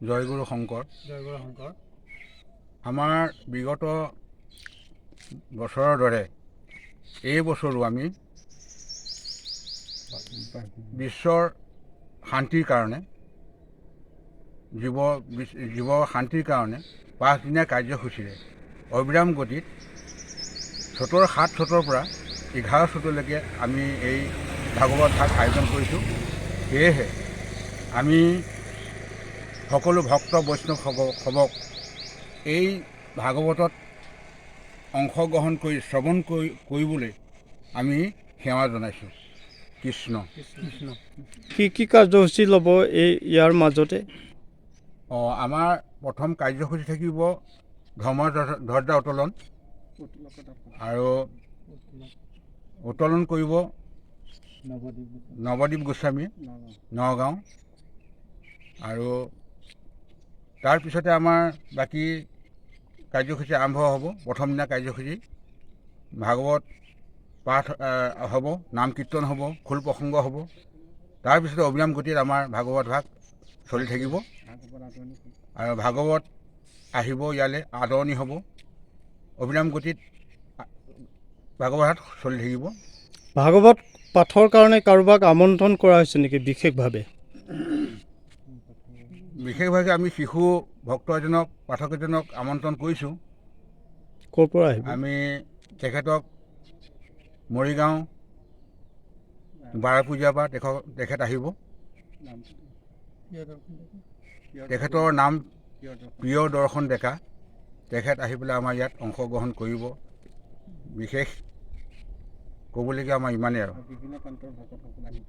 জয়গুৰু শংকৰ। জয়গুৰু শংকৰ। আমাৰ বিগত বছৰৰ দৰে এই বছৰো আমি বিশ্বৰ শান্তিৰ কাৰণে, জীৱ জীৱ শান্তিৰ কাৰণে 5 দিনীয়া কাৰ্যসূচীৰে অবিৰাম গতিত চ'তৰ 7 চ'তৰ পৰা 11 চ'তলৈকে আমি এই ভাগৱত ভাগ আয়োজন কৰিছোঁ। সেয়েহে আমি সকলো ভক্ত বৈষ্ণৱসবক এই ভাগৱতত অংশগ্ৰহণ কৰি শ্ৰৱণ কৰিবলৈ আমি সেৱা জনাইছোঁ। কৃষ্ণ। কৃষ্ণ। কি কি কাৰ্যসূচী ল'ব এই ইয়াৰ মাজতে? অঁ, আমাৰ প্ৰথম কাৰ্যসূচী থাকিব ধৰ্ম ধ্বজা উত্তোলন আৰু উত্তোলন কৰিব নৱদ্বীপ গোস্বামী, নগাঁও। আৰু তাৰপিছতে আমাৰ বাকী কাৰ্যসূচী আৰম্ভ হ'ব। প্ৰথম দিনা কাৰ্যসূচী ভাগৱত পাঠ হ'ব, নাম কীৰ্তন হ'ব, খোল প্ৰসংগ হ'ব। তাৰপিছতে অবিৰাম গতিত আমাৰ ভাগৱত ভাগ চলি থাকিব আৰু ভাগৱত আহিব ইয়ালৈ, আদৰণি হ'ব। অবিৰাম গতিত ভাগৱত চলি থাকিব। ভাগৱত পাঠৰ কাৰণে কাৰোবাক আমন্ত্ৰণ কৰা হৈছে নেকি বিশেষভাৱে? বিশেষভাৱে আমি শিশু ভক্ত এজনক, পাঠক এজনক আমন্ত্ৰণ কৰিছোঁ। ক'ৰ পৰা আহিব? আমি তেখেতক মৰিগাঁও বাৰপূজাৰ পৰা তেখেত আহিব। তেখেতৰ নাম প্ৰিয় দৰ্শন ডেকা। তেখেত আহি পেলাই আমাৰ ইয়াত অংশগ্ৰহণ কৰিব। বিশেষ ক'বলগীয়া আমাৰ ইমানেই আৰু। বিভিন্ন প্ৰান্তৰ ভকতসকল আহিব।